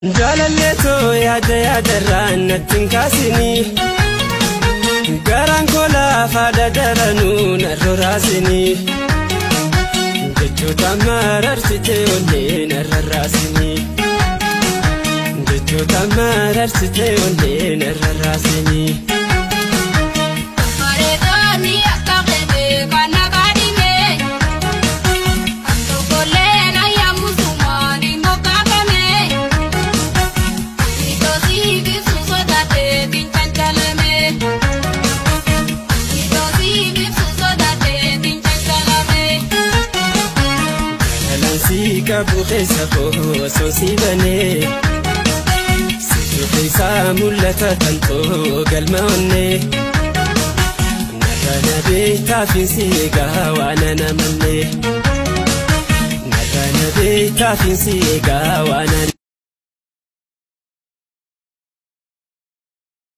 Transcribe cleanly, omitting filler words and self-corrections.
Jaalalleetoo yaada yaadarraa natti hin kaasinii, garaan koo laafaa dadaranuu narra raasinii, jechoota mararsitee onnee narra raasinii, jechoota mararsitee onnee narra raasinii. Bareedoonni akka qeebee kan akaadhime tokkollee nayyamu sumaan hin moggaafame Itoosii ibsu sodaatee tincancalame Itoosii ibsu sodaatee tincancalame. Jaalalaan qabu keessa koo osoo si banee, situ keessaa mul'ata kan too galma onnee. Narra na beektaaf si eegaa waan ana mallee, narra na beektaaf si eegaa waan ana.